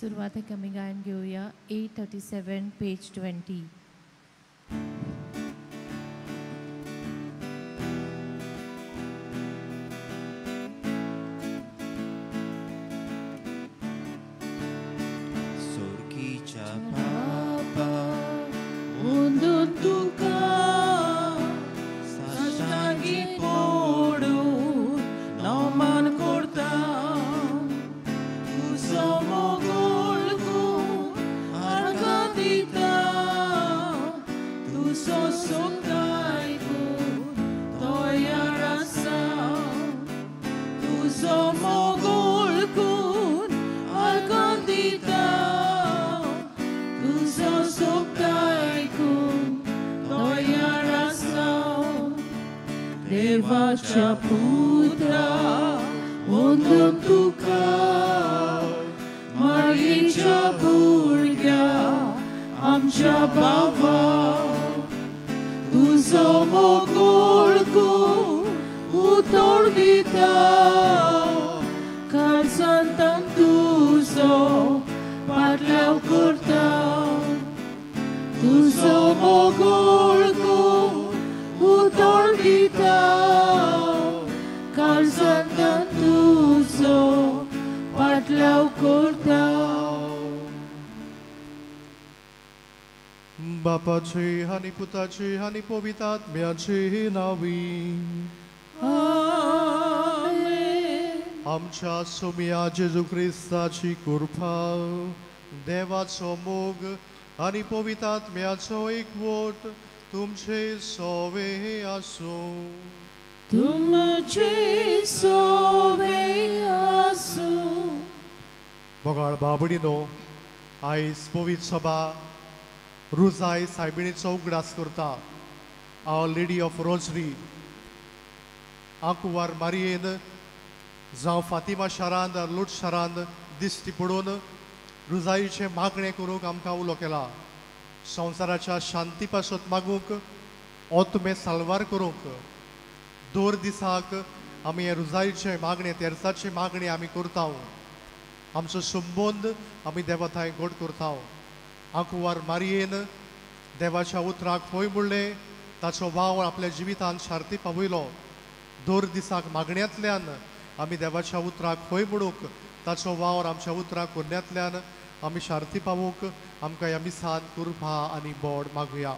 सुरवातेक आमी गायन घेवया 837 पेज 20. सोर्गीच्या बापा वंदन तुका साष्टांगी पडून नमन करता तुजो मोगोळ कून आर्गां दिता तुजो सोबताय कून तयार आसा तुजो मोगोळ कून आर्गां दिता तुजो सोबताय कून तयार आसा देवाच्या पुत्रा वंदन तुका मारीच्या भुरग्या आमच्या बाबा तुजो मोगोळ कून उतोळ दिता काळजांत तुजो पाटलाव करता तुजो मोगोळ कून उतोळ दिता काळजांत तुजो पाटलाव करता. बापाचे आनी पुताचे आनी पवित्र आत्म्याचे नांवी आमेन. आमच्या सोम्या जेजू क्रिस्ताची कृपा, देवाचो मोग आनी पवित्र आत्म्याचो एकवट तुमचे सोवे आसूं. तुमचे सोवे आसूं. मोगाळ बाबडीनो, आयज पवित्र सभा रुजाय सायबिणीचो उगडास करता. Our lady of rosary आंकुवार मारियेन जावं फातिमा शारांत लूट शारांत दिश्टी पडून रुजाईचें मागणें करूंक आमकां उलो केला. संवसाराच्या शांती पासत मागूंक, ओतमे साल्वार करूंक दर दिसाक आमी हे रुजाईचें मागणें, तेर्साचें मागणें आमी करता. आमचो संबंद आमी देवा थंय घट करता. आंकुवार मारियेन देवाच्या उतराक होय म्हणलें, ताचो वावर आपल्या जिवितांत शार्ती पावयलो. दर दिसाक मागण्यांतल्यान आमी देवाच्या उतराक होय म्हणूंक, ताचो वावर आमच्या उतराक करण्यांतल्यान आमी शार्ती पावूंक आमकां ह्या मिसान कृपा आनी बोड मागुया.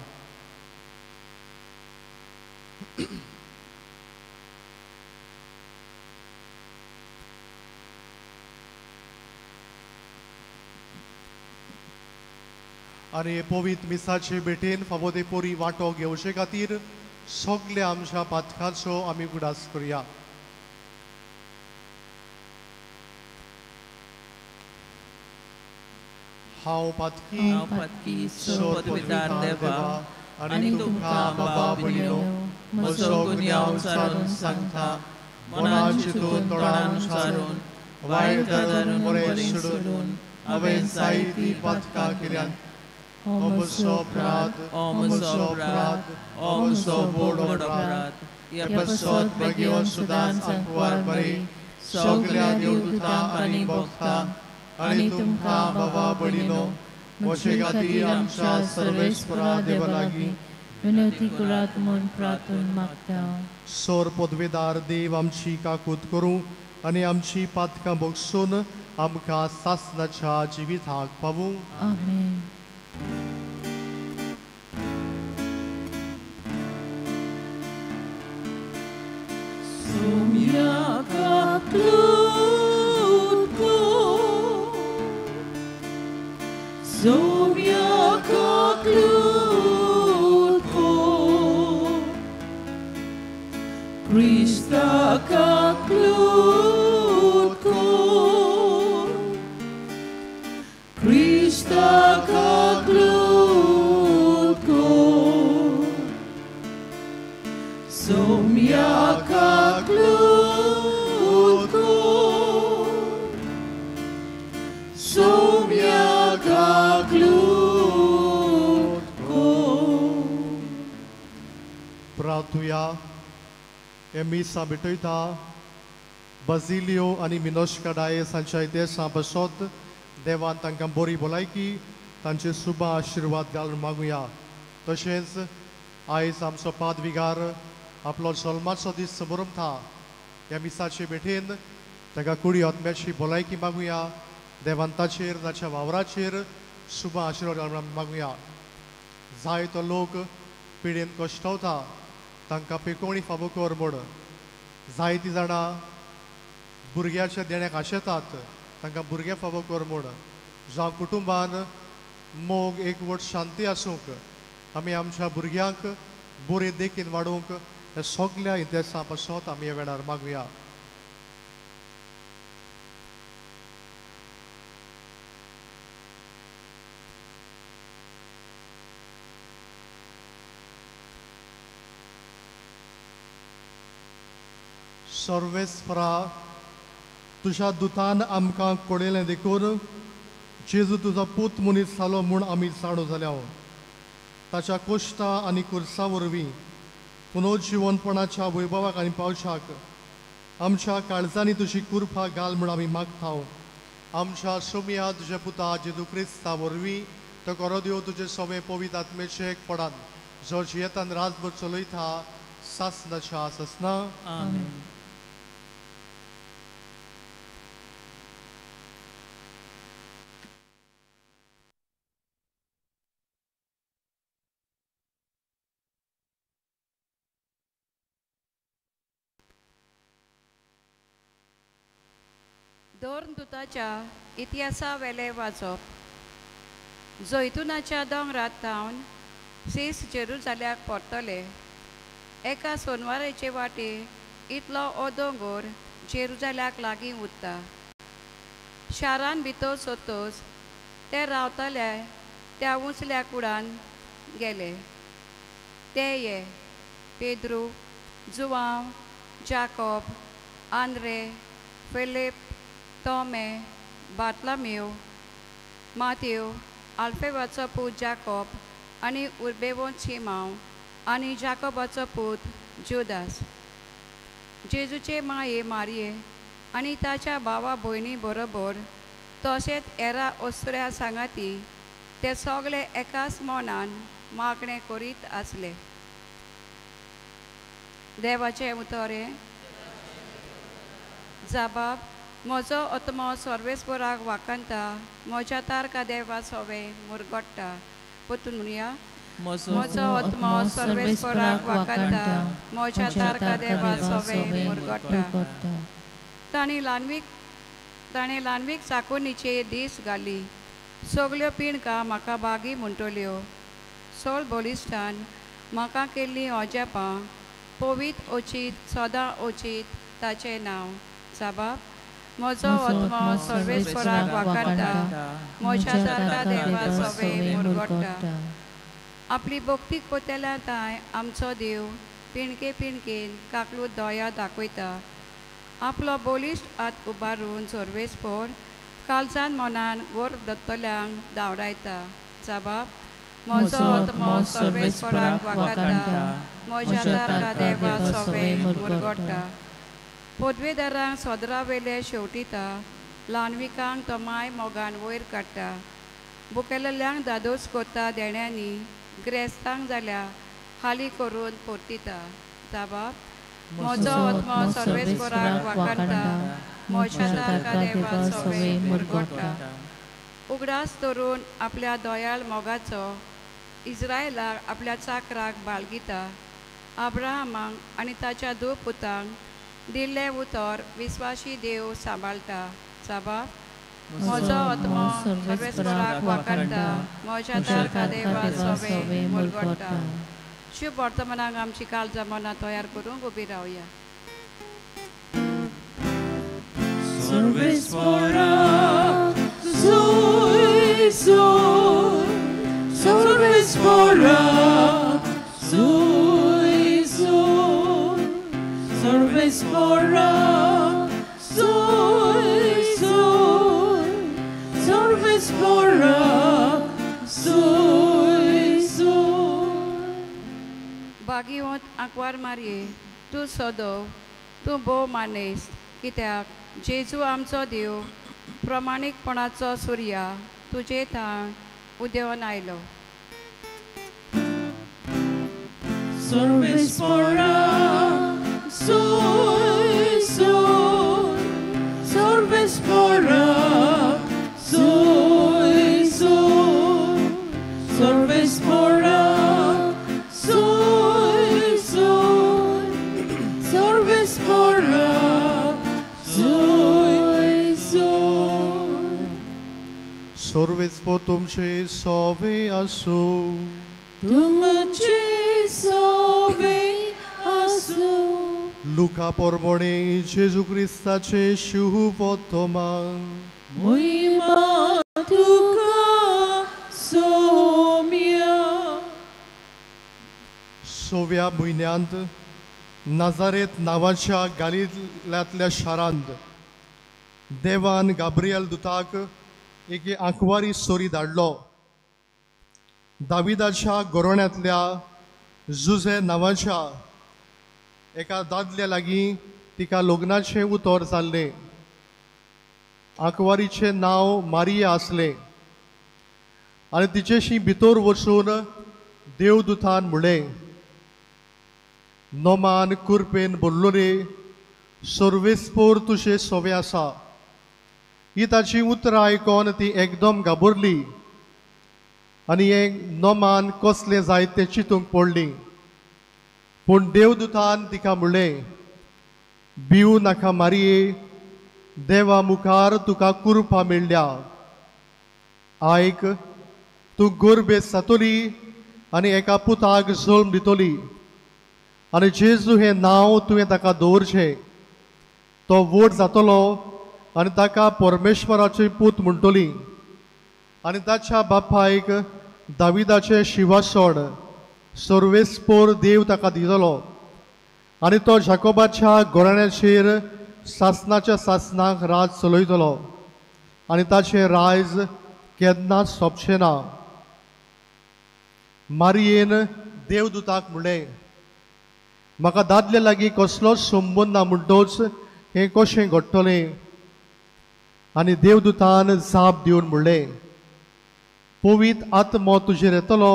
आनी पवित्र मिसाचे भेटेन फावो ते पोरी वांटो घेवचे खातीर सगल्या आमच्या पातकांचो आमी उगडास करुया. हांव पातकी सोदविदार देवा आनी तुमकां बाबा भयणीनो म्हजो गुन्यांव सारून सांगता, मनान चिंतून तोंडान सारून वायट धरून बरें सोडून हांवें जायतीं पातकां केल्यांत. हो म्हजो अपराध, हो म्हजो अपराध, हो म्हजो व्हड अपराध. ह्या पासत भाग्यवान सुदान आंकवार बरी सगल्या देवदूतांक आनी भक्तांक आनी तुमकां बाबा भयणीनो म्हजे खातीर आमच्या सर्वेस्परा देवा लागीं विनंती करात म्हूण प्रार्थना मागता. सोर पदवेदार देव आमची काकूत करूं आनी आमची पातकां बगसून आमकां सासणाच्या जिविताक पावूं. आमेन. Krista kaklut ko, Krista kaklut ko, Somya kaklut ko, Somya kaklut ko. प्रार्थुया. हे मिसां भेटयता बाजिलियो आनी मिनोश्का डायस हांच्या इतिहासा पासत देवान तांकां बरी भलायकी तांचे सुबा आशिर्वाद घालून मागुया. तशेंच आयज आमचो पादविगार आपलो जल्माचो दीस समरमता. ह्या मिसाचे भेटेन ताका कुडी आत्म्याची भलायकी मागुया. देवान ताचेर ताच्या वावराचेर सुबा आशिर्वाद घालून मागुया. जायतो लोक पिडेन कश्टवता तांकां पेकोवणी फावो कर म्हूण. जायतीं जाणां भुरग्याच्या देण्याक आशेतात तांकां भुरगें फावो कर म्हूण. जावं कुटुंबान मोग एकवट शांती आसूंक आमी आमच्या भुरग्यांक बरे देखीन वाडोवंक ह्या सगल्या इतिहासा पासत आमी ह्या वेळार मागुया. सर्वेस्परा तुज्या दुतान आमकां कळयलें देखून जेजू तुजो पूत मनीस जालो म्हूण आमी जाणो जाल्या. ताच्या कोश्टा आनी कुर्सा वरवीं पुनर्जिवनपणाच्या वैभवाक आनी पावसाक आमच्या काळजांनी तुजी कृपा घाल म्हूण आमी मागता. आमच्या सोमया तुज्या पुता जेजू क्रिस्ता वरवीं तो करो देव तुजे सवे पवित्र आत्मेचे एकपणान जो जियेतान रातभर चलयता सासनाच्या सासना. आमेन. दोरदूताच्या इतिहासावेलें वाचप. जैतुनाच्या दोंगरात थावन सीस जेरुजाल्याक परतले. एका सोनवाराचे वाटे इतलो हो दोंगोर जेरुजाल्याक लागीं उरता. शारान भितर सोतोच ते रावतले त्या उंचल्या कुडान गेले. ते ये पेद्रू, जुवांव, जाकोब, आंद्रे, फिलीप, तोमे, बार्तलोमेव, मातेव, आल्फेवाचो पूत जाकोब आनी उर्बेवोन शिमांव आनी जाकोबाचो पूत जुदास. जेजूचे माये मारये आनी ताच्या भावा भयणी बरोबर तशेंच एरा ओसऱ्या सांगाती ते सगळे एकाच मनान मागणें करीत आसले. देवाचें उतर हें. जाबाब म्हजो आत्मो सर्वेस्पराक वाखाणता, म्हज्या तारका देवा सोवे मुरगट्टा. परतून म्हणया. म्हजो आत्मो सर्वेस्पराक वाखाणता, म्हज्या तारका देवा सोवे मुरगट्टा. ताणें ल्हानवीक चाकोनीचे दीस घाली. सगल्यो पिणकां म्हाका बागी म्हणटल्यो. सोल बलिश्ठान म्हाका केल्लीं अजापां पवीत अचीत सदां अचीत ताचें नांव. साबाब म्हजो आत्मो सर्वेस्पराक वाखाणता, म्हज्या तारका देवा सोवे मुरगट्टा. आपली भक्ती कोतेल्या तांय आमचो देव पिणके पिणकेन काकलू दया दाखयता. आपलो बलिश्ठ हात उबारून सर्वेस्पर काळजान मनान गोर दत्तल्यांक धांवडायता. साबाब म्हजो आत्मो सर्वेस्पराक वाखाणता, म्हज्या तारका देवा सोवे मुरगट्टा. पदवेदारांक सदरावेले शेवटिता, ल्हानविकांक तो माय मोगान वयर काडटा. बुकेल्ल्यांक दादोस कोता देण्यांनी, ग्रेस्तांक जाल्यार हाली करून परतिता. साबाब म्हजो आत्मो सर्वेस्पराक वाखाणता, म्हज्या तारका देवा सोवे मुरगट्टा. उगडास धरून आपल्या दयाळ मोगाचो इस्रायलाक आपल्या चाकराक बाळगिता. अब्राहमाक आनी ताच्या दो पुतांक दिल्लें उतर विस्वाशी देव सांबाळटा. साबाब म्हजो आत्मो सर्वेस्पराक वाखाणता, म्हज्या तारका देवा सोवे मुरगट्टा. शुभ वर्तमानाक आमची काळजां मनां तयार करूंक उबी रावया. सर्वेस्परा zoe zoe, सर्वेस्परा zoe zoe, सर्वेस्परा zoe zoe, सर्वेस्परा zoe zoe. बागीवंत आंकवार मारये तूं सदो, तूं भोव मानेस्त, कित्याक जेजू आमचो देव प्रमाणीकपणाचो सुर्या तुजे थाण उदेवन आयलो. Sorvespora, soy, soy, sorvespora, soy, soy, sorvespora, soy, soy, sorvespora, soy, soy. Sorvespo तुमचे सोवे आसू. तुमचे सोवे आसू. लुका परमणे जेजू क्रिस्ताचे शुभवर्तमान. महिमा तुका सोम्या. सव्या म्हयन्यांत नाजारेत नांवाच्या गालिल्यांतल्या शारांत देवान गाब्रियल दुताक एके आंकवारी सोरी धाडलो. दाविदाच्या गोरण्यांतल्या जुझे नांवाच्या एका दादल्या लागीं तिका लग्नाचें उतर जाल्लें. आंकवारीचें नांव मारिया आसलें आनी तिचेशी भितर वचून देवदूतान म्हणलें, नोमान कुरपेन बोल्लो रे, सर्वेस्पोर तुजे सोवे आसा. ही ताची उतरां आयकोन ती एकदम घाबरली आनी हें नोमान कसलें जाय तें चिंतूंक पडली. पूण देवदूतान तिका म्हणलें, भिवू नाका मारिये, देवा मुखार तुका कुरपा मेळ्ळ्या. आयक, तूं गोरबेस जातली आनी एका पुताक जल्म दितली आनी जेजू हें नांव तुवें ताका दवरचें. तो व्हड जातलो आनी ताका परमेश्वराचे पूत म्हणटली आनी ताच्या बापायक दाविदाचें शिवासण सर्वेस्पोर देव ताका दितलो आनी तो जाकोबाच्या घराण्याचेर सासनाच्या सासनाक राज चलयतलो आनी ताचें राज केन्नाच सोंपचें ना. मारियेन देवदूताक म्हणलें, म्हाका दादल्या लागीं कसलोच संबंद ना म्हणटोच हें कशें घडटलें? आनी देवदूतान जाप दिवन म्हणलें, पवित्र आत्मो तुजेर येतलो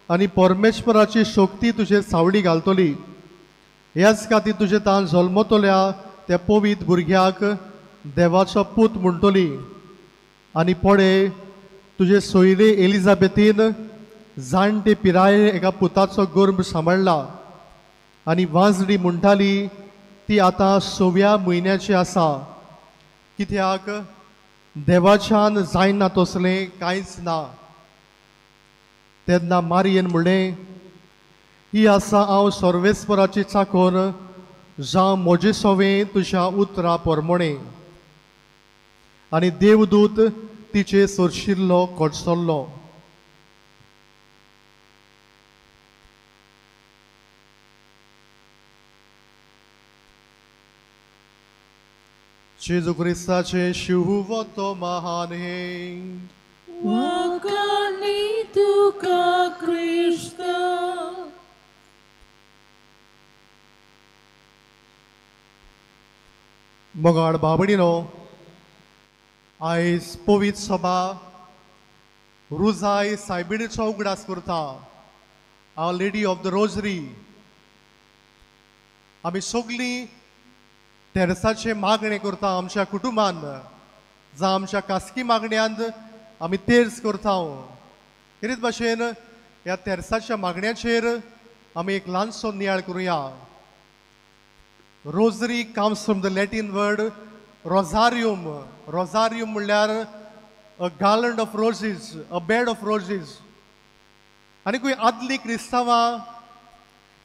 आनी परमेश्वराची शक्ती तुजेर सावळी घालतली. ह्याच खातीर तुजे तान जल्मतल्या त्या पवित्र भुरग्याक देवाचो पूत म्हणटली. आनी पळय, तुजे सोयरे एलिझाबेथीन जाणटे पिराये एका पुताचो गर्भ सांबाळ्ळा आनी वाजडी म्हणटाली ती आतां सव्या म्हयन्याची आसा, कित्याक देवाच्यान जायना तसलें कांयच ना. तेन्ना मारियेन म्हणलें, ही आसा हांव सर्वेस्पराची चाकोर, जावं म्हजे सवें तुज्या उतरा परमणे. आनी देवदूत तिचे सरशिल्लो कडसल्लो. जेजू क्रिस्ताचें शुभवर्तमान हें. वाखाणी तुका क्रिस्ता. मोगाळ बाबडीनो, आयज पवित्र सभा रुजाय सायबिणीचो उगडास करता, Our Lady of the Rosary. आमी सगळीं तेरसाचें मागणें करता आमच्या कुटुंबान, जावं आमच्या खासगी मागण्यांत आमी तेर्स करता. तेच भाशेन ह्या तेरसाच्या मागण्याचेर आमी एक ल्हानसो नियाळ करुया. Rosary comes from the Latin word rosarium. Rosarium म्हणल्यार a garland of roses, a bed of roses. आनी खंय आदलीं क्रिस्तांवां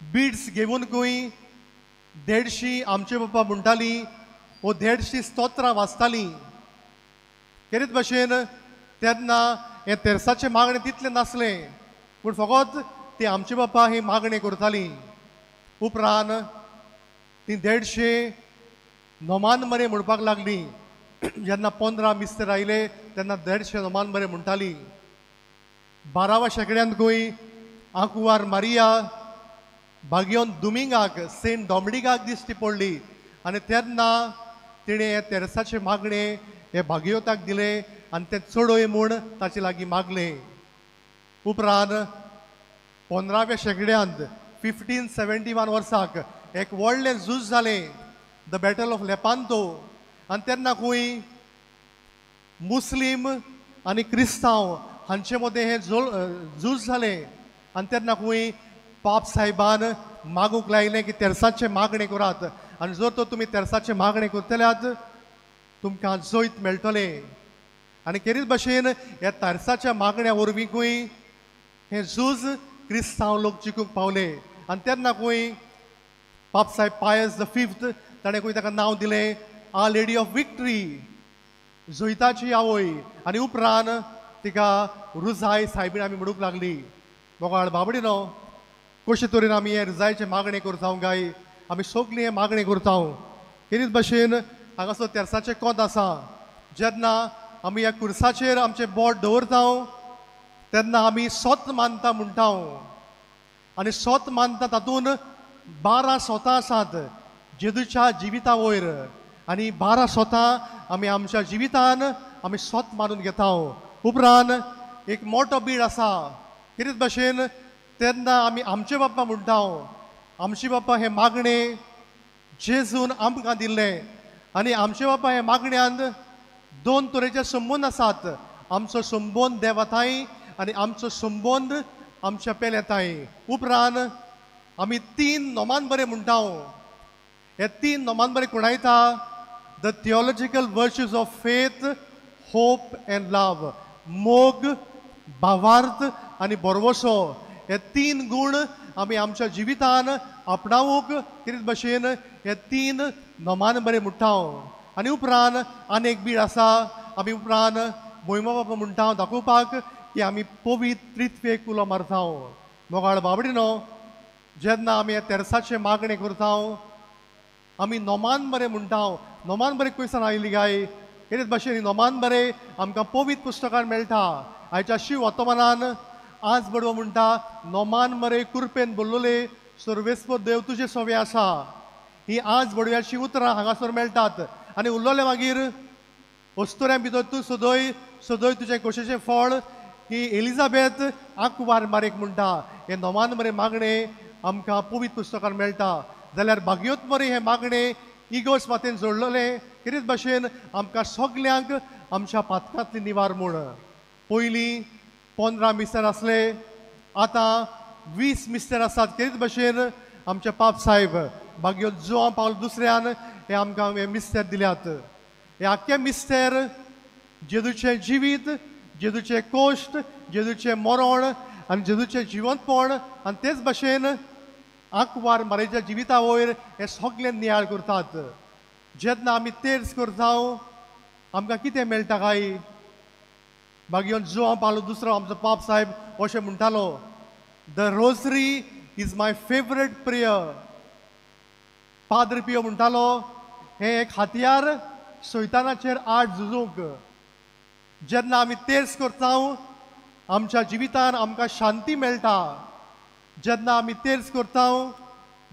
बिड्स घेवन खंय देडशी आमचे बाप्पा म्हणटाली वो देडशी स्तोत्रां वाचतालीं. तेच भाशेन तेन्ना हें तेरसाचें मागणें तितलें नासलें, पूण फकत ती आमचे बाप्पा ही मागणें करतालीं. उपरांत ती देडशे नोमान मरे म्हणपाक लागली. जेन्ना 15 मिस्तर आयले तेन्ना 150 नोमान मरे म्हणटाली. 12व्या शेंकड्यांत खंय आंकुवार मारिया भाग्योन दुमिंगाक, सेंट डॉमिनिकाक दिश्टी पडली आनी तेन्ना तिणें हें तेरसाचें मागणें हे भाग्योताक दिलें आनी तें चडय म्हूण ताचे लागीं मागलें. उपरांत 15व्या शेंकड्यांत 1571 वर्साक एक व्हडलें झूज जालें, the battle of Lepanto. आनी तेन्ना खंय मुस्लीम आनी क्रिस्तांव हांचे मदें हें झूज जालें. आनी तेन्ना खंय पाप साहेबान मागूंक लायलें की तेरसाचें मागणें करात आनी जर तर तुमी तेरसाचें मागणें करतल्यात तुमकां जैत मेळटलें. आनी खेरीत भाशेन ह्या तेरसाच्या मागण्या वरवीं खंय हें झूज क्रिस्तांव लोक जिखूंक पावले. आनी तेन्ना खंय पाप साहेब पायस the fifth ताणें खंय ताका नांव दिलें आर लेडी ऑफ विक्ट्री, जैताची आवय. आनी उपरांत तिका रुजाय सायबीण आमी म्हणूंक लागली. मोगाळ बाबडीनो, कशे तरेन आमी हें रुजायचें मागणें करता काय? आमी सगळीं हें मागणें करता. खेरीत भाशेन हांगासर तेरसाचें कोंत आसा. जेन्ना आमी ह्या कुर्साचेर आमचें बोट दवरता तेन्ना आमी सोत मानता म्हणटा. आनी सोत मानता तातूंत 12 सोतां आसात जेजूच्या जिविता वयर. आनी 12 सोतां आमी आमच्या जिवितान आमी सोत मानून घेता. उपरांत एक मोटो बीड आसा. खेरीत भाशेन तेन्ना आमी आमचे बाप्पा म्हणटा. आमचे बाप्पा हें मागणें जेजून आमकां दिल्लें. आनी आमचे बाप्पा हे मागण्यांत 2 तरेचे संबंद आसात. आमचो संबंद देवाताय आनी आमचो संबंद आमच्या पेल्याताय. उपरांत आमी 3 नोमान बरें म्हणटा. हे 3 नोमान बरें कोणायता? The theological virtues of faith, hope and love. मोग, भावार्थ आनी भरवसो हे 3 गूण आमी आमच्या जिवितान आपणावूंक खेरीत भाशेन हे 3 नोमान बरें म्हणटा. आनी उपरांत आनी एक बीड आसा. आमी उपरांत मोहिमा बाबा म्हणटा दाखोवपाक की आमी पवित्र त्रित्वेक उलो मारता. मोगाळ बाबडीनो, जेन्ना आमी तेरसाचें मागणें करता आमी नोमान बरें म्हणटा. नोमान बरें खंयसान आयली काय? खेरीत भाशेन नोमान बरें आमकां पवित्र पुस्तकान मेळटा. आयच्या शिव वर्तमानान आज बडवो म्हणटा नोमान मरे कुरपेन बोल्लोले सर्वेस्पर देव तुजे सवे आसा. ही आज बडव्याची उतरां हांगासर मेळटात. आनी उरलोले मागीर अस्तुऱ्यां भितर तूं सदय सदय तुजें कोशेचें फळ ही एलिझाबेथ आंकवार मारेक म्हणटा. हें नोमान मरे मागणें आमकां पवित्र पुस्तकान मेळटा. जाल्यार भाग्योत मरे हें मागणें इगोर्ज मातेन जोडलेलें खेरीत भाशेन आमकां सगल्यांक आमच्या पातकांतली निवार म्हूण. पयलीं 15 मिस्तर आसले, आतां 20 मिस्तर आसात. खेरीत भाशेन आमचे पाप साहेब भाग्यो जुआंव पावल दुसऱ्यान हे आमकां हे मिस्तर दिल्यात. हे आख्खे मिस्तर जेजूचें जिवीत, जेजूचें कोश्ट, जेजूचें मरण आनी जेजूचें जिवंतपण आनी तेच भाशेन आंकवार मारेच्या जिविता वयर हे सगळे नियाळ करतात. जेन्ना आमी तेर्स करता आमकां कितें मेळटा काय? मागीर जुआंव पावलो दुसरो आमचो पाप साहेब अशें म्हणटालो, the rosary is my favourite prayer. Padre Pio म्हणटालो हें एक हत्यार सैतानाचेर आड झुजूंक. जेन्ना आमी तेर्स करता आमच्या जिवितान आमकां शांती मेळटा. जेन्ना आमी तेर्स करता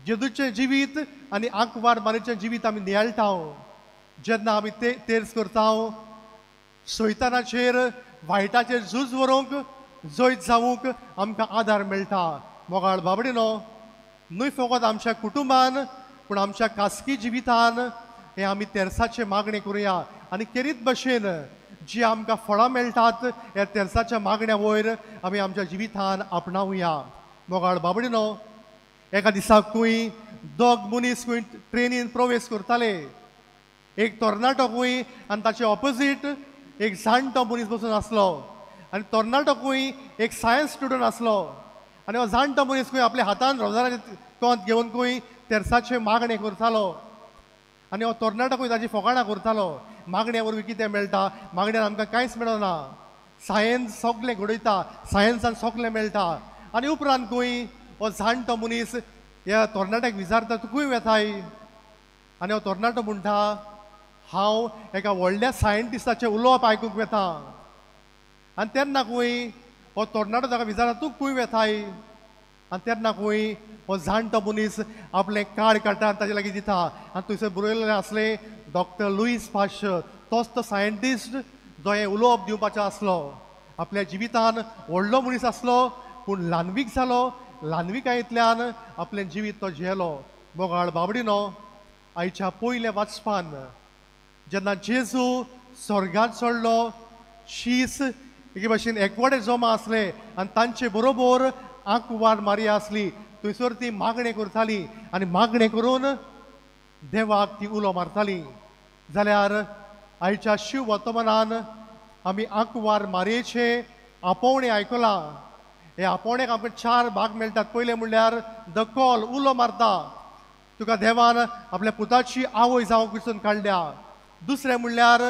जेजूचें जिवीत आनी आंकवार मारीचें जिवीत आमी नियाळटा. जेन्ना आमी तेर्स करता सैतानाचेर वायटाचेर झूज व्हरूंक जैत जावंक आमकां आदार मेळटा. मोगाळ बाबडीनो, न्हय फकत आमच्या कुटुंबान पूण आमच्या खासगी जिवितान हें आमी तेरसाचें मागणें करुया. आनी खेरीत भाशेन जी आमकां फळां मेळटात ह्या तेरसाच्या मागण्या वयर आमी आमच्या जिवितान आपणावया. मोगाळ बाबडीनो, एका दिसाक खंय दोग मनीस खंय ट्रेनीन प्रवेश करताले. एक तरणाटो खंय आनी ताचे ऑपोजीट एक जाणटो मनीस बसून आसलो. आनी तरणाटो खंय एक सायन्स स्टुडंट आसलो. आनी हो जाणटो मनीस खंय आपल्या हातान रोजाराचें कोंत घेवन खंय तेरसाचें मागणें करतालो. आनी हो तरणाटो खंय ताची फकाणां करतालो. मागण्या वरवीं कितें मेळटा? मागण्यान आमकां कांयच मेळना. सायन्स सगळें घडयता, सायन्सान सगळें मेळटा. आनी उपरांत खंय हो जाणटो मनीस ह्या तरणाट्याक विचारता, तूं खंय वेताय? आनी हो तरणाटो म्हणटा, हांव एका व्हडल्या सायंटिस्टाचें उलोवप आयकूंक वेता. आनी तेन्ना खंय हो तरणाटो ताका विचारता, तूं खंय वेताय? आनी तेन्ना खंय हो जाणटो मनीस आपलें कार्ड काडटा आनी ताजे लागीं दिता. आनी थंयसर बरयलेलें आसलें, डॉक्टर लुईस पाश्चर तोच तो सायंटिस्ट जो हें उलोवप दिवपाचो आसलो. आपल्या जिवितान व्हडलो मनीस आसलो पूण ल्हानवीक जालो. ल्हानविकायेंतल्यान आपलें जिवीत तो जियेलो. मोगाळ बाबडिनो, आयच्या पयल्या वाचपान जेन्ना जेजू स्वर्गांत चडलो, शीस एके भाशेन एकवडे जमा आसले आनी तांचे बरोबर आंकवार मारिया आसली. थंयसर ती मागणें करताली आनी मागणें करून देवाक ती उलो मारताली. जाल्यार आयच्या शिव वर्तमानान आमी आंकवार मारयेचें आपोवणें आयकलां. हे आपोवण्याक आमकां चार भाग मेळटात. पयलें म्हणल्यार the call, उलो मारता, तुका देवान आपल्या पुताची आवय जावंक विचून काडल्या. दुसरें म्हणल्यार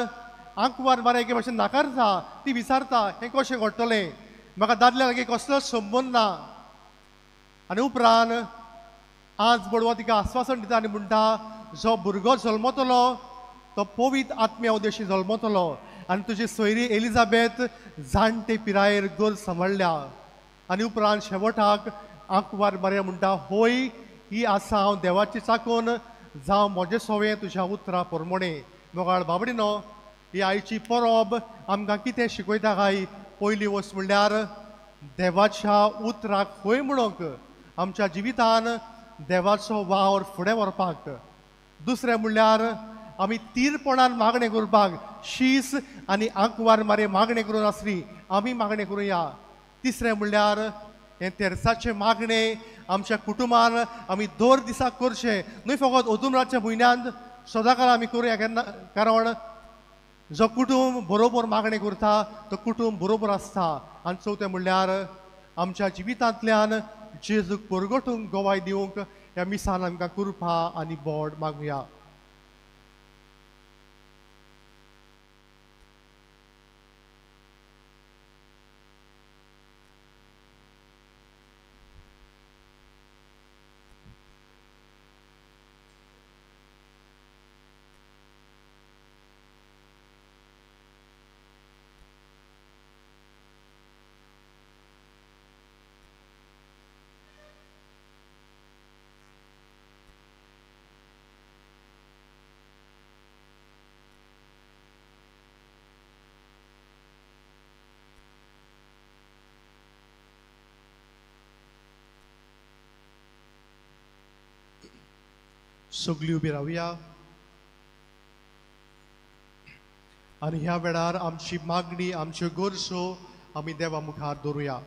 आंकवार मारया एके भाशेन नाकारता, ती विचारता हें कशें घडटलें, म्हाका दादल्या लागीं कसलोच संबंद ना. आनी उपरांत आज बडवा तिका आस्वासन दिता आनी म्हणटा जो भुरगो जल्मतलो तो पवित्र आत्म्या उद्देशी जल्मतलो आनी तुजी सोयरी एलिझाबेथ जाणटे पिरायेर गरज सांबाळ्ळ्या. आनी उपरांत शेवटाक आंकवार मारिया म्हणटा होय ही आसा हांव देवाची चाकून, जावं म्हजें सोवें तुज्या उतरां प्रमाणें. मोगाळ बाबडिनो, ही आयची परब आमकां कितें शिकयता काय? पयली वस्त म्हणल्यार देवाच्या उतराक होय म्हणूंक, आमच्या जिवितान देवाचो वावर फुडें व्हरपाक. दुसरें म्हणल्यार आमी तीरपणान मागणें करपाक, शीस आनी आंकवार मारे मागणें करून आसली आमी मागणें करुया. तिसरें म्हणल्यार हें तेर्साचें मागणें आमच्या कुटुंबान आमी दर दिसाक करचें, न्हय फकत ओतुमराच्या म्हयन्यांत, सदांकाळ आमी करुया केन्ना. कारण जो कुटुंब बरोबर मागणें करता तो कुटुंब बरोबर आसता. आनी चवथें म्हणल्यार आमच्या जिवितांतल्यान जेजूक परगटूंक गवाय दिवंक ह्या मिसान आमकां कृपा आनी बोड मागुया. सगळीं उबी रावया आनी ह्या वेळार आमची मागणी, आमच्यो गरजो आमी देवा मुखार दवरुया.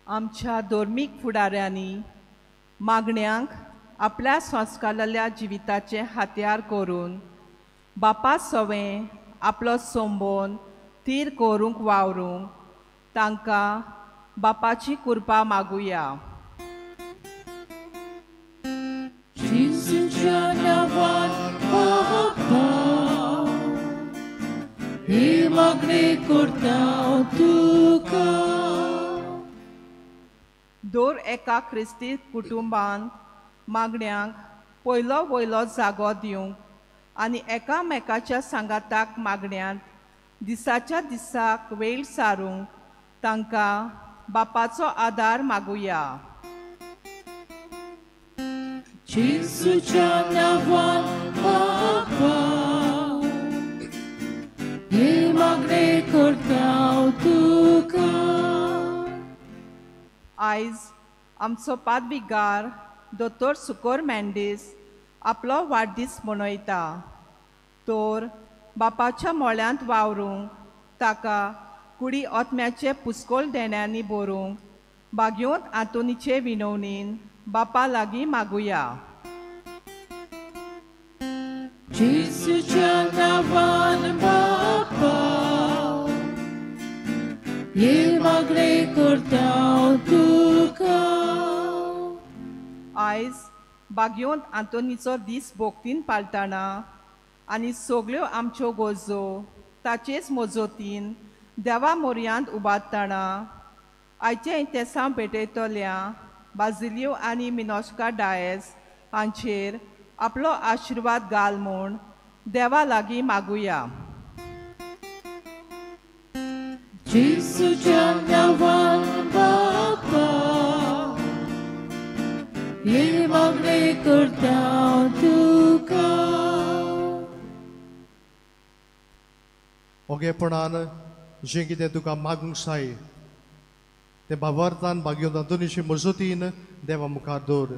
आमच्या धर्मीक फुडाऱ्यांनी मागण्यांक आपल्या संस्कारांतल्या जिविताचें हातयार करून बापा सवें आपलो संबंद थीर करूंक वावरूंक तांकां बापाची कृपा मागुया. दर एका क्रिस्ती कुटुंबान मागण्यांक पयलो वयलो जागो दिवंक आनी एकामेकाच्या सांगाताक मागण्यांत दिसाच्या दिसाक वेळ सारूंक तांकां बापाचो आदार मागुया. जेजूच्या नांवान बापा हे मागणें करता तुका. आयज आमचो पादविगार दोतोर सुकोर मेंडीस आपलो वाडदीस मनयता. तर बापाच्या मोळ्यांत वावरूंक ताका कुडी आत्म्याचे पुस्कोल देण्यांनी बरोवंक बागयोंत आंतोनीचे विनवणीन बापा लागीं मागुया. जेजूच्या नांवान बापा हे मागणें करता तुका. आयज बागयोंत आंतोनीचो दीस भोगतीन पाळटना आनी सगल्यो आमच्यो गरजो ताचेच मजतीन देवा मोरयांत उबारतना आयचें इतेसांव भेटयतल्या बाजिलियो आनी मिनोस्का डायस हांचेर आपलो आशिर्वाद घाल म्हूण देवा लागीं मागुया. जेजूच्या नांवान बापा हे मागणें करता तुका. ओगेपणान जें कितें तुका मागूंक जाय तें भावार्थान भाग्योन आंतोनीचे मजतीन देवा मुखार दवर.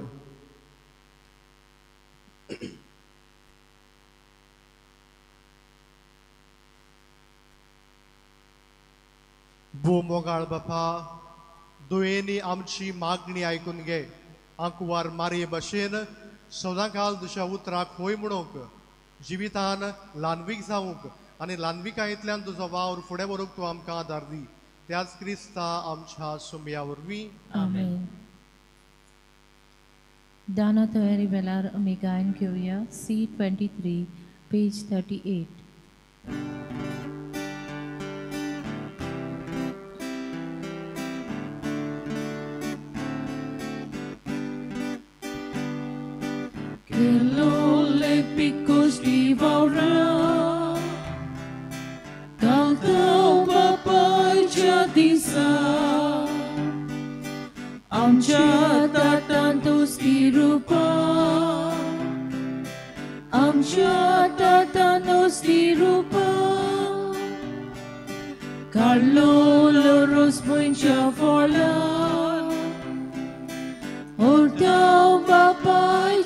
भो मोगाळ बापा, दुयेंनी आमची मागणी आयकून घे. आंकवार मारये भशेन सदांकाल तुज्या उतराक होय म्हणूंक, जिवितान ल्हानवीक जावंक आनी ल्हानविकायेंतल्यान तुजो वावर फुडें व्हरूंक तूं आमकां आदार दी. त्याच क्रिस्ता आमच्या सुमया वरवीं. आमेन. दाना तयारी वेळार आमी गायन घेवया C23 page 38. Kelole picos divaura Cantau papai disa Amcha tatantos dirupa Amcha tatanos dirupa Carlo loros muincha forla Ortau papai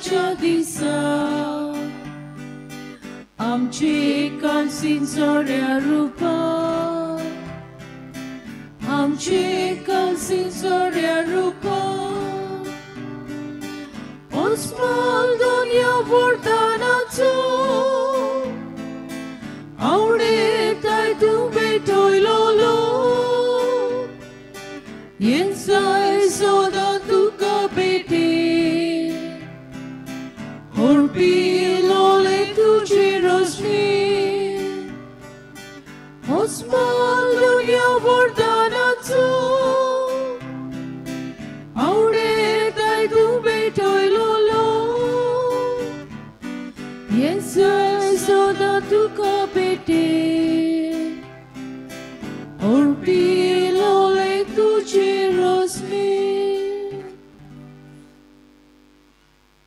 disa Amche kalsin soria rupa Amche kalsin soria rupa Osvaldo nia vortanazo Aure tai tu betoi lolo Yensai soda tu bete Orpi lole tuji rosni Osvaldo nia vordanazo Aure tai tu betoi lolo Yensai soda tu bete Orpi lole tuji rosni.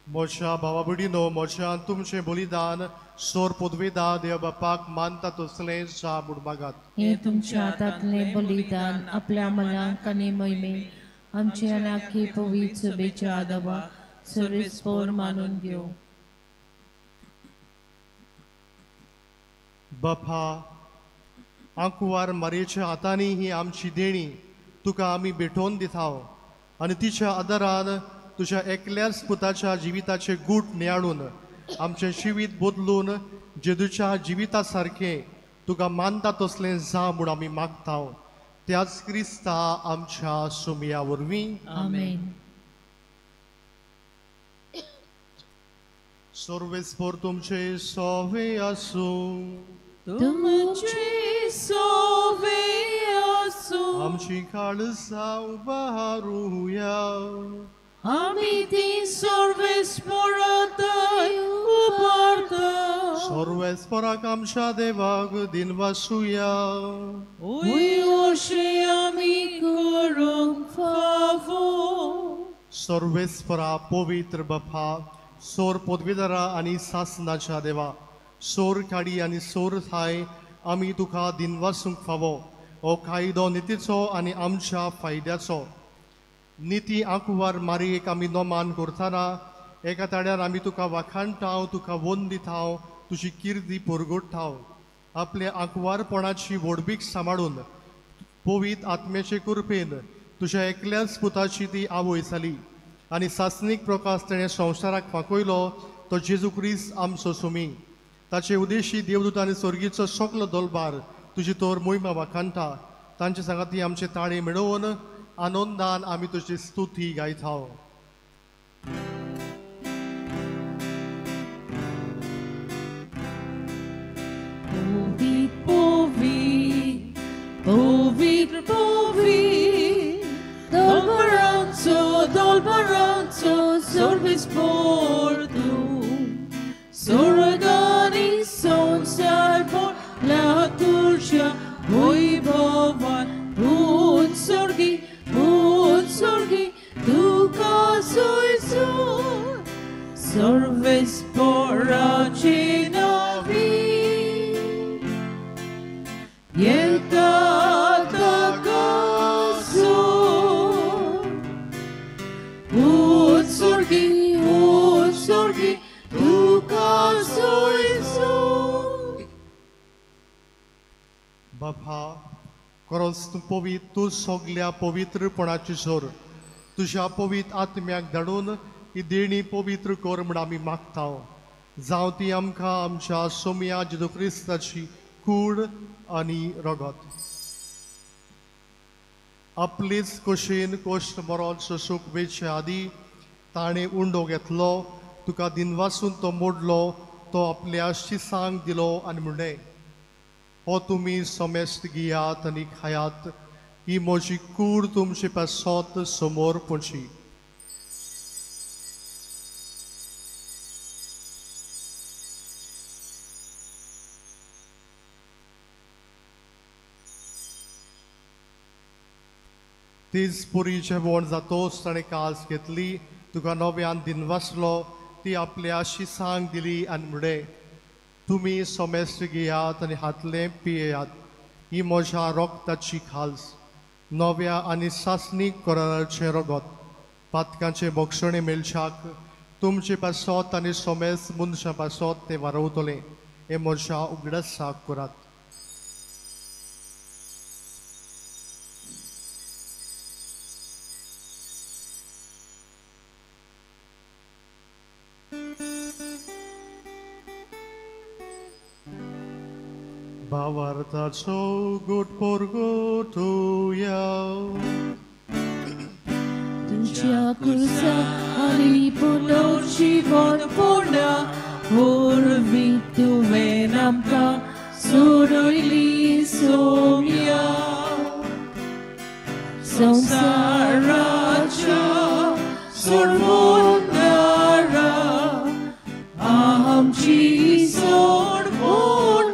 म्हज्या भावा भयणीनो, म्हज्या तुमचें बलिदान सोर पदवेदा देव बापाक मानता तसलें जा म्हूण मागात. हे तुमच्या हातांतलें बलिदान आपल्या मनाक आनी मोहिमेक आमचे आनी आख्खी पवित्र सभेच्या आदावाक सर्वेस्पोर मानून घेवं. बापा, आंकवार मारयेच्या हातांनी ही आमची देणी तुका आमी भेटोवन दिता आनी तिच्या आदारान तुज्या एकल्याच पुताच्या जिविताचे गूट नियाळून आमचें जिवीत बदलून जेजूच्या जिविता सारकें तुका मानता तसलें जा म्हूण आमी मागता. त्याच क्रिस्ता आमच्या सुमया वरवीं. आमेन. सर्वेस्पोर तुमचे सोवे आसूं. तुमचे सोवे आसूं. आमची काळजां उबारुया. आमी ती सर्वेस्पोरांतय उबारता. सर्वेस्पोराक आमच्या देवाक दिनवासुया. ओय अशें आमी करूंक फावो. सर्वेस्पोरा पवित्र बापा, सोर पदवीधरा आनी सासनाच्या देवा, सोर काडी आनी सोर थाय आमी तुका दिनवासूंक फावो. हो कायदो नितीचो आनी आमच्या फायद्याचो. निती आंकवार मारयेक आमी नमान करतना एका ताड्यार आमी तुका वाखाणटाव, तुका वंदिताव, तुजी किर्ती परगटाव. आपल्या आंकवारपणाची व्हडवीक सांबाळून पवित्र आत्म्याचे कृपेन तुज्या एकल्याच पुताची ती आवय जाली आनी सासणीक प्रकाश तेणें संवसाराक फांकयलो तो जेजू क्रिस्त आमचो सुमी. ताचे उदेशी देवदूत आनी स्वर्गीचो सगलो दलबार तुजी तोर मोहिमा वाखाणटा. तांचे सांगाती आमचे ताळे मेळोवन आनंदान आमी तुजी स्तुती गायता. Povi, povi, povi, दोलबराचो सर्वीस पोर तूं स्वर्गानी संवसार पडला तुज्या वैभवान उत्सर्गी उत्सर्गी तुका सोयसून सर्वीस पोराची नवी येता ताका सोड उत्सर्गी उत्सर्गी तुका सोयसून. बाबा खरोच तूं पवित्र, तूं सगल्या पवित्रपणाची सोर तुज्या पवित्र आत्म्याक धाडून ही देणी पवित्र कर म्हूण आमी मागता. जावं ती आमकां आमच्या सोम्या जेजू क्रिस्ताची कूड आनी रगत. आपलीच कशेन कश्ट मरोन सोसूंक वेचे आदी ताणें उंडो घेतलो, तुका दिनवासून तो मोडलो, तो आपल्या शिसांक दिलो आनी म्हणलें, हो तुमी समेस्त घेयात आनी खायात, ही म्हजी कूड तुमचे पासत समोर पडची. तीच पुरी जेवण जातोच ताणें कास घेतली, तुका नव्यान दिनवासलो, ती आपल्या शिसांक दिली आनी म्हणलें, तुमी समेस्त घेयात आनी हातलें पियेयात, ही म्हज्या रोगताची खास नव्या आनी सासणीक कराराचें रगत, पातकांचे बक्षणे मेळच्याक तुमचे पासत आनी समेस्त मनशां पासत तें वारवतलें. हें म्हज्या उगडासाक करात. भावार्थाचो गुट पोरगोटुया तुज्या कुर्सा आनी पुनर्जीवन पूर्ण वरवीं तुवें आमकां सोडयली सोम्या संवसाराच्या सोडवणारा आमची सोडवण.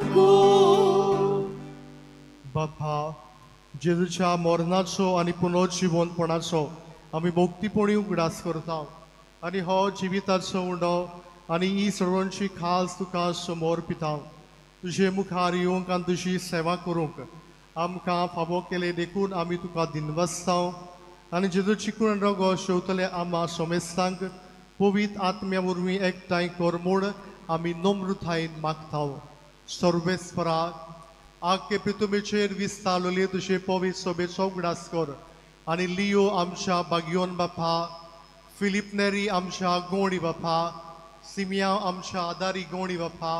बापा, जेजूच्या मरणाचो आनी पुनर्जिवनपणाचो आमी भक्तीपणी उगडास करता आनी हो जिविताचो उंडो आनी ही सर्वांची खास तुका समोर पिता. तुजे मुखार येवंक आनी तुजी सेवा करूंक आमकां फावो केले देखून आमी तुका दिनवासता आनी जेजूची कूड रगो शेवतले आमा सोमेस्तांक पवित्र आत्म्या वरवीं एकठांय कर म्हूण आमी नम्रतायेन मागता. सर्वेस्परा, आख्खे पृथ्वीचेर विस्तारलेले तुजे पवित्र सभेचो उगडास कर आनी लियो आमच्या बागियोन बापा, फिलीप नेरी आमच्या गोंडी बापा, सिमिया आमच्या आदारी गोंडी बापा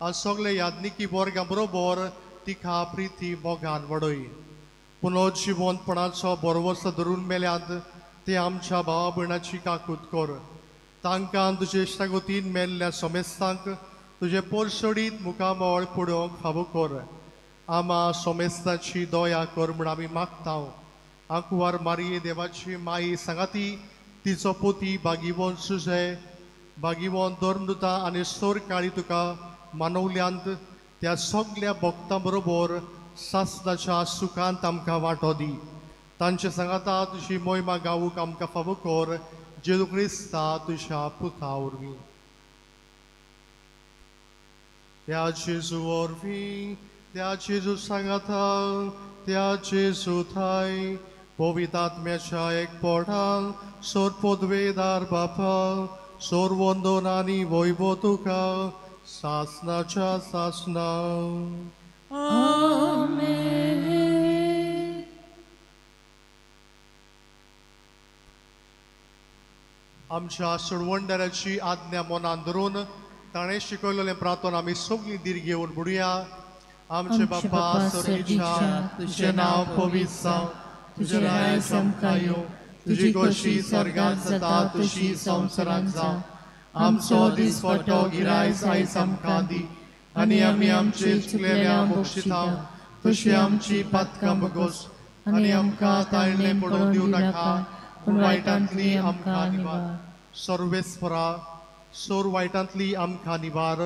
आनी सगळे यादनिकी वर्गां बरोबर तिका प्रिती मोगान वडय. पुनर्जिवनपणाचो बरवस धरून मेल्यात ते आमच्या भावा भयणाची काकूत कर. तांकां तुजे इश्टागतीन मेल्ल्या समेस्तांक तुजे पोरसोडीत मुखामळ पडोवंक फावो कर. आमा सोमेस्ताची दया कर म्हूण आमी मागता. आंकवार मारये देवाची माई सांगाती तिचो पोती बागिवोन सुजे बागिवोन धर्मदुता आनी सोर काळी तुका मानवल्यांत त्या सगल्या भक्तां बरोबर सासनाच्या सुखांत आमकां वांटो दी. तांचे सांगाता तुजी मोहिमा गावूंक आमकां फावो कर, जेजू क्रिस्ता तुज्या पुता वरवीं. त्या जेजू वरवीं, त्या जेजू सांगाता, त्या जेजू थाय पवित्र आत्म्याच्या एकपणान सोर पदवेदार बापा, सोर वंदन आनी वैभव तुका सासनाच्या सासना. आमेन. आमच्या सोडवणदाराची आज्ञा मनान धरून ताणें शिकयलेलें प्रार्थना आमी सगळीं धीर घेवन बुडया. आमचे बापा स्वर्गीच्या, तुजें नांव पवित्र जावं, तुजें राज्य आमकां येवं, तुजी खोशी स्वर्गांत जाता तशी संवसारांत जावं. आमचो दिसपट्टो गिरायस आयज आमकां दी आनी आमी आमचे चुकलेल्या बक्षिता तशी आमची पातकां बगोस आनी आमकां ताळणें पडोवन दिवं नाका, पूण वायटांतली आमकां निवार. सर्वेस्परा, सोर वायटांतली आमकां निवार.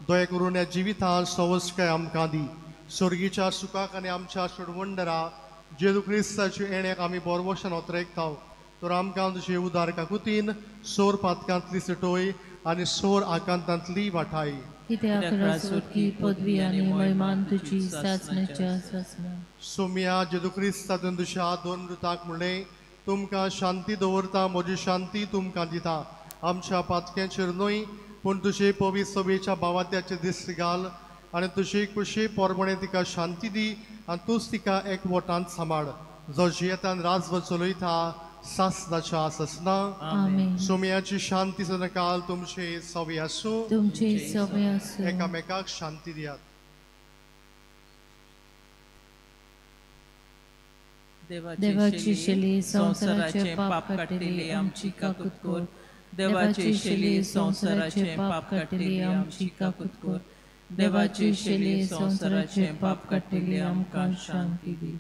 दया करून ह्या जिवितांत सवस्काय आमकां दी. स्वर्गीच्या सुखाक आनी आमच्या सोडवंडरा जेजू क्रिस्ताच्या येण्याक आमी बोरवशान ओतरेकता. तर आमकां तुजे उदार काकुतीन सोर पातकांतली सुटोय आनी सोर आकांतांतली वाठाय. कित्याक राजवटकी पदवी आनी महिमान तुजी सासणाच्या सासणा. सोम्या जेजू क्रिस्तातून तुज्या दोन मृताक म्हणलें, तुमकां शांती दवरता, म्हजी शांती तुमकां दिता. आमच्या पातक्यांचेर न्हय पूण तुजे पवित्र सभेच्या भावात्याचे दिश्ट घाल आनी तुजे कुशी पोरमणे तिका शांती दी आनी तूंच तिका एकवटान सांबाळ, जो जियेतान राजवट चलयता सासणाच्या सासणा. आमेन. सोम्याची शांती सदांकाल तुमचे सवे आसूं. तुमचे सवे आसूं. एकामेकाक शांती दियात. देवाची शेली संवसाराचे पाप काडटली आमची काकूत कर. देवाची शेली संवसाराचे पाप काडटली आमची काकूत कर. देवाची शेली संवसाराचे पाप काडटली आमकां शांती दी.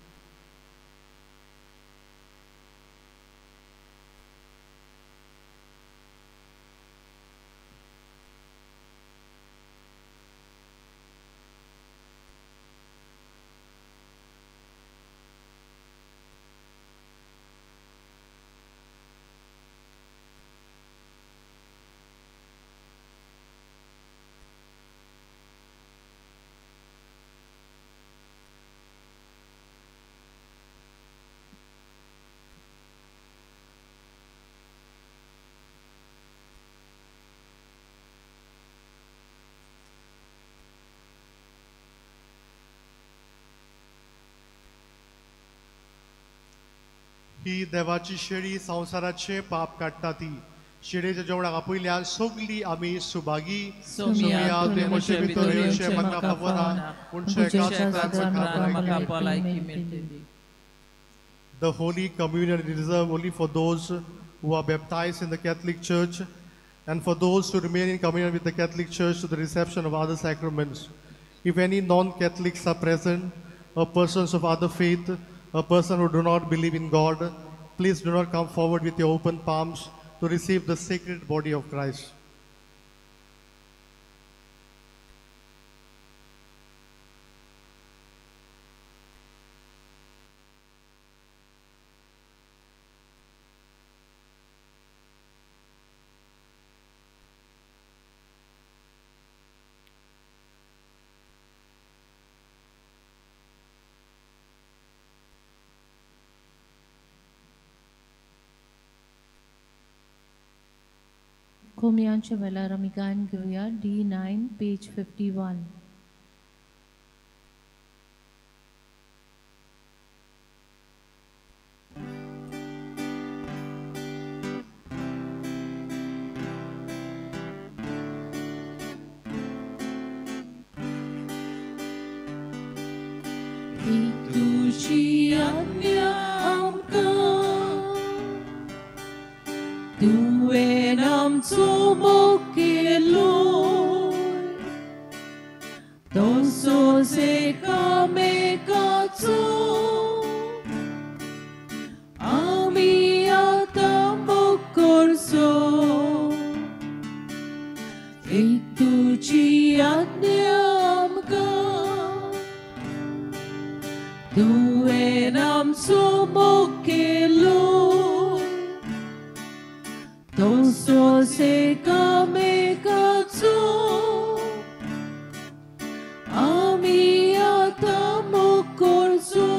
ही देवाची शेळी संवसाराचे पाप काडटा ती शेळयेच्या जेवणाक आपयल्यान सगली आमी सुभागी. सोम्या, तुवें म्हजे भितर येवचें म्हाका फावना, पूण तुज्या म्हाका भलायकी मेळटली. The Holy Communion is reserved only for those who are baptized in the Catholic Church and for those who remain in communion with the Catholic Church to the reception of other sacraments. If any non-Catholics are present, or persons of other faith, a person who do not believe in God, please do not come forward with your open palms to receive the sacred body of Christ. कोमयांच्या वेळार आमी गायन घेवया D9 page 51. तुजी आज्ञा आमकां तुवें आमचो मोग केलो, तसोच एकामेकाचो आमी आतां मोग करचो. एक तुजी आज्ञा आमकां तुवें आमचो मोग केलो, तसोच एकामेकाचो आमी आतां मोग करचो.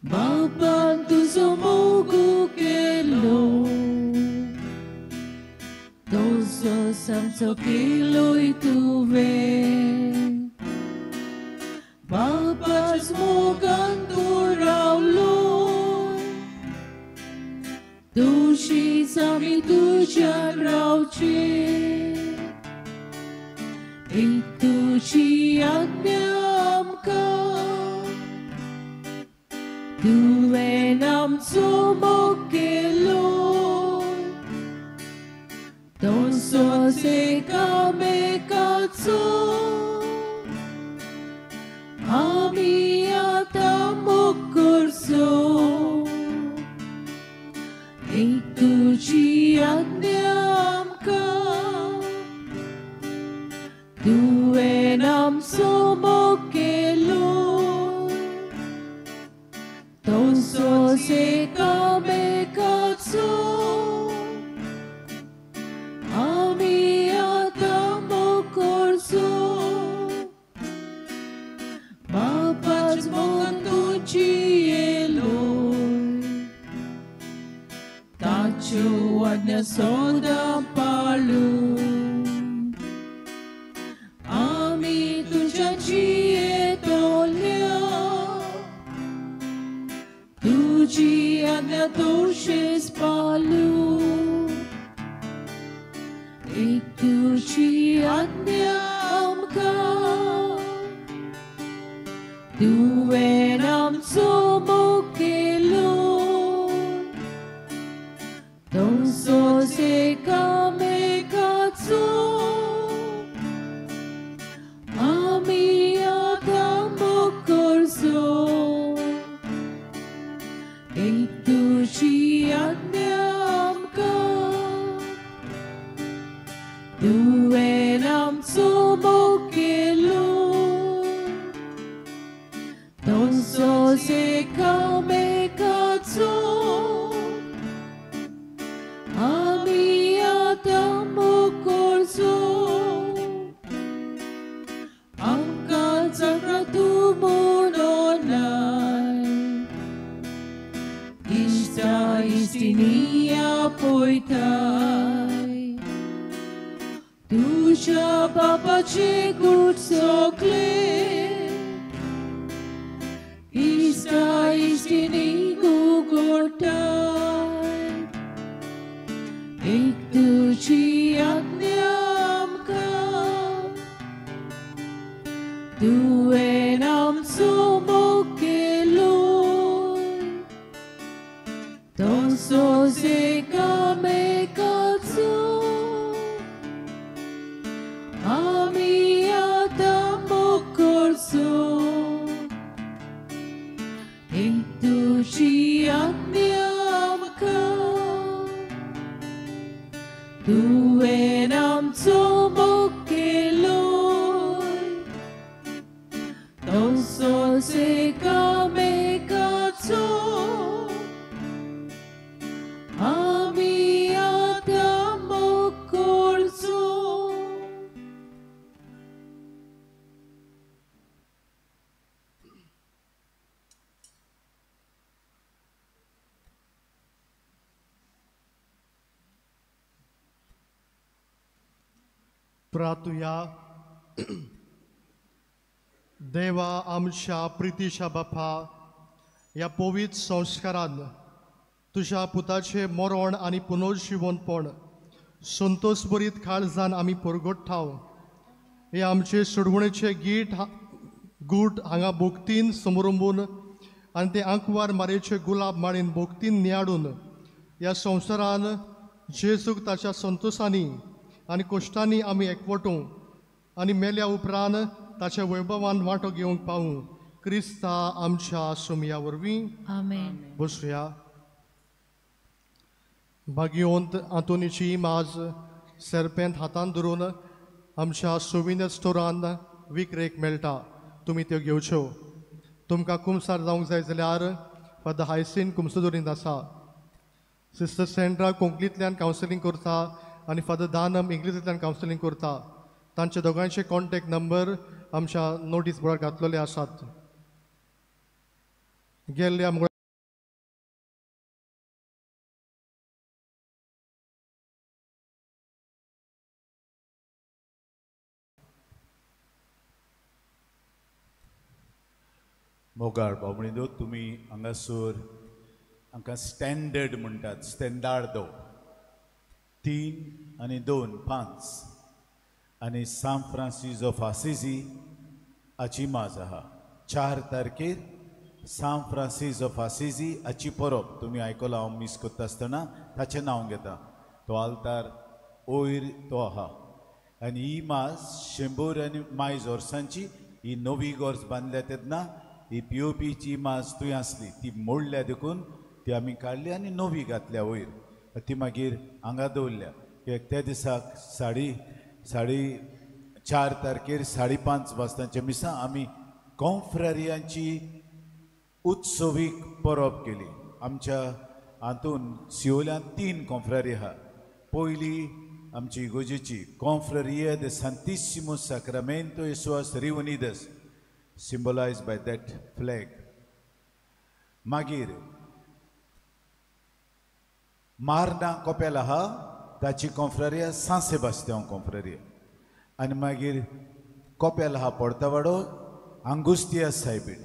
बापान तुजो मोग केलो, तसोच आमचो केलोय तुवें. बापाच मोगान तूं रावलो, तुशीच आमी तुज्यान रावचें. एक तुजी आज्ञा आमकां तुवें आमचो मोग केलो, तसोच एकामेकाचो आमी आतां मोग करचो. एक तुजी आज्ञा आमकां तुवें आमचो मोग केलो तसोच एकामेकाचो आमी आतां मोग करचो बापाच मोगान तुजी येलोय ताच्यो आज्ञा सदां पाळू आमी तुज्या जियेतल्या तुजी आज्ञा तशेंच पाळू एक तुजी आज्ञा आमकां तुवें आमचो मोग केलो तसोच एकामेकाचो आमी आतां मोग करचो एक तुजी आज्ञा आमकां तुवें आमचो मोग केलो तसोच एकामेकाचो आमी आतां मोग करचो आमकां जागृत तूं म्हणोनाय इश्टा इश्टिणी आपयताय तुज्या बापाचे गूट सगळे इश्टा इश्टिणी उगडटाय एक तुजी आज्ञा आमकां तुवें आमचो मोग केलो तसोच एकामेकाचो आमी आतां मोग करचो एक तुजी आज्ञा आमकां तुवें आमचो मोग केलो तसोच एकामेकाचो आमी आतां मोग करचो. प्रार्थुया. देवा आमच्या प्रितीच्या बापा, ह्या पवित्र संस्कारान तुज्या पुताचें मरण आनी पुनर्जिवनपण संतोषभरीत काळजान आमी परगट्टाव. हे आमचे सोडवणेचे गीत गूट हांगा भोक्तीन समरंबून आनी ते आंकवार मारयेचे गुलाब माळेन भोक्तीन नियाडून ह्या संवसारान जेजूक ताच्या संतोषांनी आनी कश्टांनी आमी एकवटूं आनी मेल्या उपरांत ताच्या वैभवान वांटो घेवंक पावूं. क्रिस्ता आमच्या सोमया वरवीं. आमेन. बसया. भाग्यवंत आंतोनीची माज सरपेंत हातान धरून आमच्या सोविनियर स्टोरान विक्रेक मेळटा. तुमी त्यो घेवच्यो. तुमकां कुमसार जावंक जाय जाल्यार फादर हायसीन कुमसदोरींत आसा. सिस्टर सेंड्रा कोंकणींतल्यान कावन्सिलींग करता आनी फादर दानम इंग्लिशींतल्यान कावन्सिलींग करता. तांचे दोगांयचे कॉन्टेक्ट नंबर आमच्या नोटीस बोर्डार घातलेले आसात. गेल्ल्या मोगाळ बाबणीदो, तुमी हांगासर हांकां स्टँडर्ड म्हणटात, स्टँडार्दो 3 आनी 2 5 आनी सांत फ्रांसीस ऑफ आसिजी हाची माज आहा. 4 तारखेर सांत फ्रांसीस ऑफ आसिजी हाची परब तुमी आयकलां. हांव मीस करता आसतना ताचें नांव घेता. तो आल्तार वयर तो आहा आनी ही माज 100 आनी मायज वर्सांची. ही नवी गोर्ज बांदल्या तेन्ना ही पी ओ पीची माज थंय आसली, ती मोडल्या देखून ती आमी काडली आनी नवी घातल्या वयर. ती मागीर हांगा दवरल्या. कित्याक त्या दिसाक 4:30 तारखेर 5:30 वाजतांच्या मिसां आमी कॉन्फ्रेरियांची उत्सवीक परब केली. आमच्या हातून सियोल्यान 3 कॉन्फ्रेरी आहा. पयली आमची इगोजेची Confraria de Santissimo Sacramento Jesuas Reunidas, symbolise by that flag. मागीर मार्ना कोपेल आहा ताची कॉन्फ्रेरिया सांत सेबास्त्यांव कॉन्फ्रेरिया. आनी मागीर कोपेल आहा पोर्तावाडो आंगुस्तिया सायबीण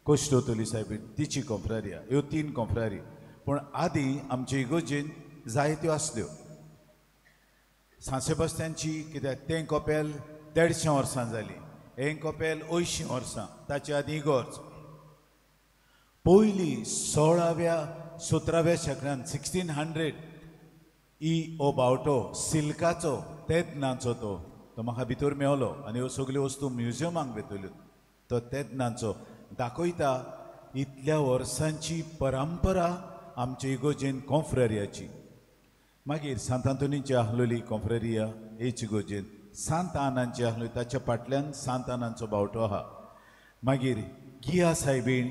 कोश्टोतोली सायबीण तिची कॉन्फ्रेरिया. ह्यो 3 कॉन्फ्रेरी. पूण आदीं आमचे इगोजेन जायत्यो आसल्यो. सांत सेबास्त्यांची कित्याक तें कोपेल 150 वर्सां जालीं, हें कोपेल 80 वर्सां, ताचे आदीं इगोर्ज. पयलीं 16व्या 17व्या शेंकड्यान 1600 ही हो बावटो सिल्काचो तेदनाचो तो म्हाका भितर मेवलो आनी ह्यो सगल्यो वस्तू म्युजियमाक वेतल्यो. तो तेदनाचो दाखयता इतल्या वर्सांची परंपरा आमचे इगोजेन कॉन्फ्रेरियाची. मागीर सांत आंतोनीची आहलोली कॉन्फ्रेरिया हेच इगोजेन, सांत आनांची आहलोली ताच्या फाटल्यान सांत आनांचो बावटो आहा. मागीर गिया सायबीण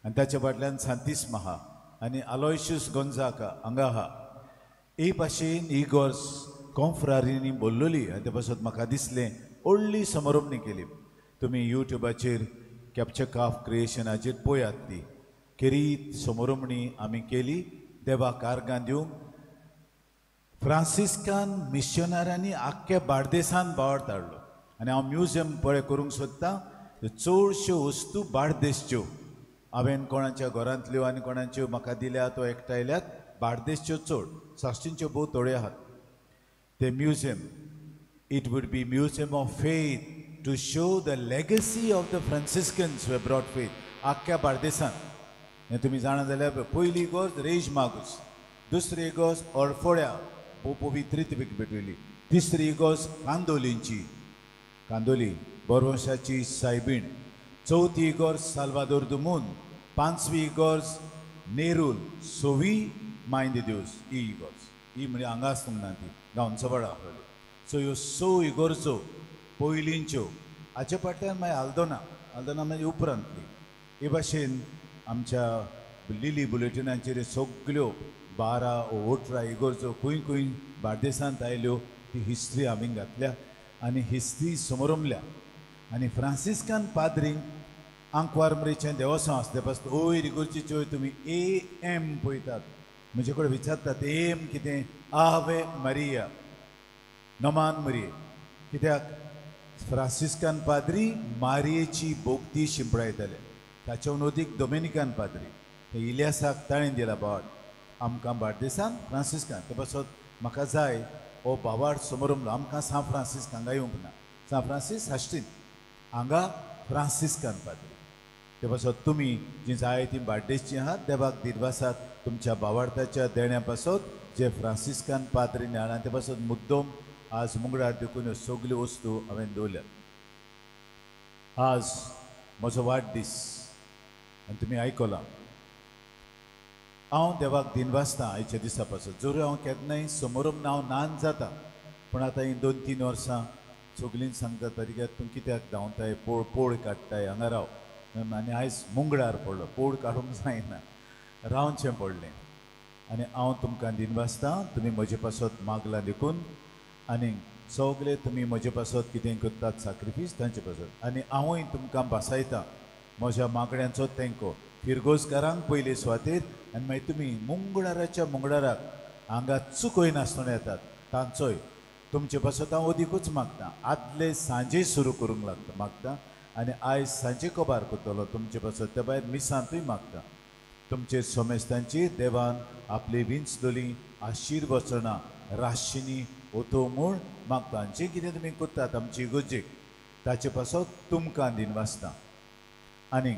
आनी ताच्या फाटल्यान सांतिस्म आहा आनी आलोयशियस गोंजाका हांगा आहा. हे भाशेन ही गोर्स कॉन्फ्रारींनी बोल्लोली आनी ते पासत म्हाका दिसलें व्हडली समारोपणी केली. तुमी युट्यूबाचेर कॅप्चर काफ क्रिएशनाचेर पळयात ती खेरीत समारोपणी आमी केली. देवाक आर्गां दिवंक फ्रांसिस्कान मिशनरांनी आख्ख्या बार्देसान बावड धाडलो आनी हांव म्युजियम पळय करूंक सोदतां. चडश्यो वस्तू बार्देसच्यो हांवें कोणाच्या घरांतल्यो आनी कोणाच्यो म्हाका दिल्या तो एकठांयल्यात. बार्देसच्यो चड, साश्टींच्यो भोव थोड्यो आहात. ते museum it would be museum of faith to show the legacy of the Franciscans who brought faith आख्ख्या बार्देसान. हें तुमी जाणा जाल्यार पयली इगोर्ज रेज मागूस, दुसरी इगोर्ज अडफोड्या पवित्री भेटवली, तिसरी इगोर्ज कांदोलींची कांदोली बोरवंशाची सायबीण, चवथी इगोर्ज साल्वादोर दुमून, पांचवी इगोर्ज नेरूल, सवी मायंद दिवस ही इगोर्ज. ही म्हणजे हांगा आसूंक ना, ती गांवचवाडा आहली. सो ह्यो 6 इगोर्जो पयलींच्यो. हाचे फाटल्यान मागीर आल्दोना, आल्दोना मागीर उपरांतली. हे भाशेन आमच्या लिली बुलेटिनाचेर सगल्यो 12 ओ 18 इगोर्जो खंय खंय बार्देसांत आयल्यो ती हिस्ट्री आमी घातल्या आनी हिस्ट्री समोरमल्या. आनी फ्रांसिस्कान पाद्रींक आंकवार मरेचें देवस्वाम आसलें पासून वयर इगोर्जीच्यो तुमी AM पळयतात. म्हजे कडेन विचारतात AM कितें? आवे मारिया, नमान मरिये. कित्याक फ्रांसिस्कान पाद्री मारयेची भोक्ती शिंपडायताले. ताच्या अदीक डोमिनिकान पाद्री ते इलियासाक ताणें दिला बावड आमकां बार्देसान फ्रांसिस्कान. ते पासत म्हाका जाय हो बावाड समोरमलो. आमकां सांत फ्रांसीस हांगा येवंक ना, सांत फ्रांसीस साश्टीन, हांगा फ्रांसिस्कान पाद्री. ते पासत तुमी जी जाय ती बार्देसची आहात देवाक दिर्वासात तुमच्या बावार्थाच्या देण्या पासत जे फ्रांसिस्कान पाद्रीन हाडला ते पासत मुद्दम आज मुंगडार देखून ह्यो सगल्यो वस्तू हांवें दवरल्यात. आज म्हजो वाडदीस आनी तुमी आयकलां. हांव देवाक दिनवासतां आयच्या दिसा पासून. जरूय हांव केन्नाय समोरम हांव नान जाता, पूण आतां हीं 2-3 वर्सां सगलीं सांगता तरी तूं कित्याक धांवताय, पोळ काडटाय, हांगा राव. आनी आयज मुंगडार पडलो, पोळ काडूंक जायना, रावचें पडलें. आनी हांव तुमकां दिनवासतां तुमी म्हजे पासत मागलां देखून आनी सगळे तुमी म्हजे पासत कितें करतात साक्रिफीस तांचे पासत. आनी हांवूय तुमकां भासायतां म्हज्या मागण्यांचो तेंको फिरगोजकारांक पयले सुवातेर आनी मागीर तुमी मुंगडाराच्या मुंगडाराक हांगा चुकयनासतना येतात तांचोय तुमचे पासत हांव अदिकूच मागतां. आदले सांजे सुरू करूंक लागता मागता आनी आयज सांजे कबार करतलो तुमचे पासत. त्या भायर मिसांतूय मागता तुमचे समेस्तांची देवान आपली विंचलोली आशिर्वचनां राशिनी ओतो म्हूण मागता. जें कितें तुमी करतात आमची इगर्जेक ताचे पासत तुमकां दिनवासता आनी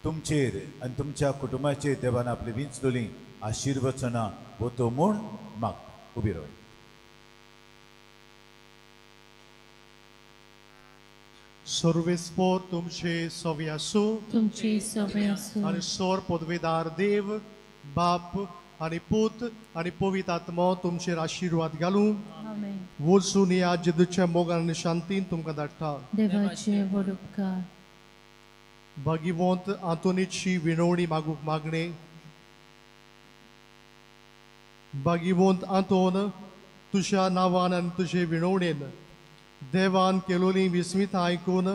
तुमचेर आनी तुमच्या कुटुंबाचेर देवान आपली विंचलोली आशिर्वचनां ओतो म्हूण मागता. उबी राव. सर्वेस्पोर तुमचे सवे आसूं, तुमचे सवे आसूं. आनी सोर पदवेदार देव बाप आनी पूत आनी पवित्र आत्मो तुमचेर आशिर्वाद घालूं. वचून ह्या जेजूच्या मोगान आनी शांतीन तुमकां धाडटा. देवाचे व्हड उपकार. भागिवंत आंतोनीची विनवणी मागूंक मागणें. भागिवंत आंतोन, तुज्या नांवान आनी तुजे विनवणेन देवान केलोलीं विस्मितां आयकून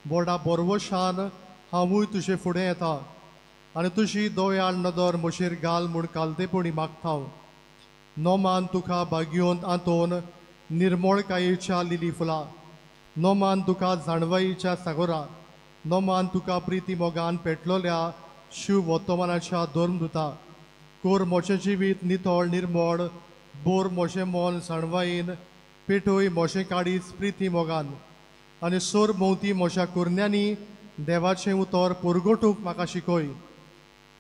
व्हडा बोरवशान हांवूय तुजे फुडें येता आनी तुजी दोयाळ नदर म्हजेर घाल म्हूण कालतेपणी मागता. नोमान तुका भागिवंत आंतोन निर्मळकायेच्या लिली फुलां, नोमान तुका जाणवायेच्या सागोरा, नोमान तुका प्रिती मोगान पेटलोल्या शिव वर्तमानाच्या धर्मदुता. कोर म्हजें जिवीत नितळ निर्मळ, बोर म्हजें मन जाणवायेन, पेटय म्हजें काळीज प्रिती मोगान आनी सोर भोंवती म्हज्या कुरण्यांनी देवाचें उतर पुरगोटूंक म्हाका शिकय.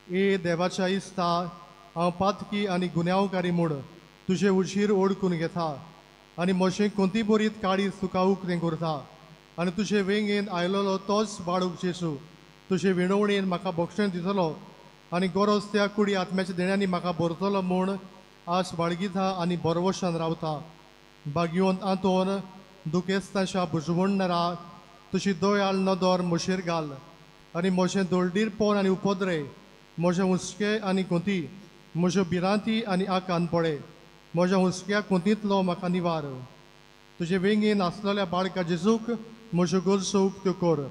ए देवाच्या इस्ता, हांव पातकी आनी गुन्यांवकारी म्हूण तुजें उजीर ओडकून घेता आनी म्हजें कोंती बरीत काळीज तुका उकतें करता आनी तुजे वेंगेन आयलोलो तोच बाळूक जेजू तुजे विणवणेन म्हाका बक्षण दितलो आनी गरज त्या कुडी आत्म्याच्या देण्यांनी म्हाका भरतलो म्हूण आज बाळगिता आनी बरवशान रावता. भाग्यवंत आंतोन, दुखेस्ताच्या बुजवणरा तुजी दयाळ नदर म्हजेर घाल आनी म्हजें दळडीरपण आनी उपद्रे, म्हजें हुस्के आनी कोंती, म्हज्यो भिरांती आनी आकांत पळे, म्हज्या हुस्क्या कोंतींतलो म्हाका निवार. तुजे वेंगेन आसलेल्या बाळका जेजूक म्हज्यो गरजो उक्त्यो कर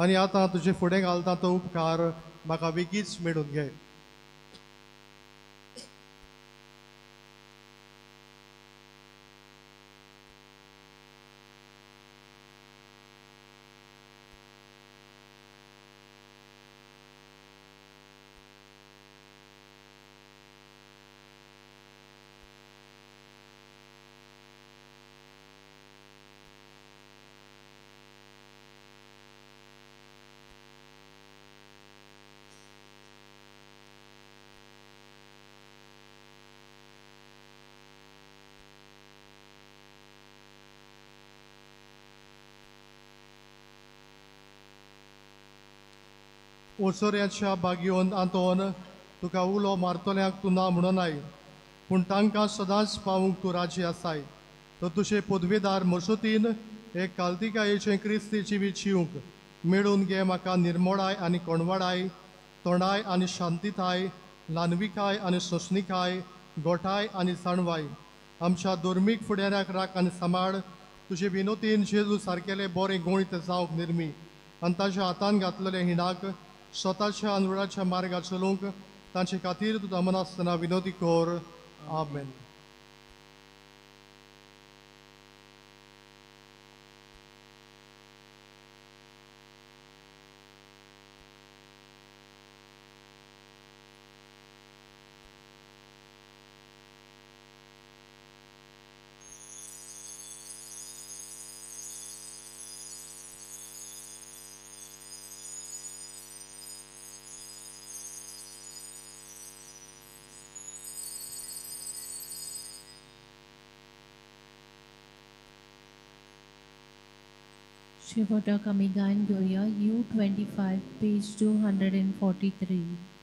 आनी आतां तुजे फुडें घालता तो उपकार म्हाका वेगीच मेळून घे. ओसऱ्याच्या बागयोन आंतोन, तुका उलो मारतल्यांक तूं ना म्हणनाय, पूण तांकां सदांच पावूंक तूं राजी आसाय. तर तुजे पदवेदार मसुतीन एक कालतिकायेचें क्रिस्ती जिवीत जिवंक मेळून घे. म्हाका निर्मोडाय आनी कोणवाडाय, तोंडाय आनी शांतिताय, ल्हानविकाय आनी सोंसणिकाय, गोठाय आनी जाणवाय. आमच्या धर्मीक फुडाऱ्याक राख आनी सांबाळ. तुजे विनोतीन जेजू सारकेले बरें गणीत जावंक निर्मी आनी ताच्या हातान घातलेले हिणाक स्वताच्या अनुराच्या मार्गार चलूंक तांचे खातीर तूं दमनासतना विनोदी कर. आमेन. शेवटाक आमी गायन घेवया U 25 page 243.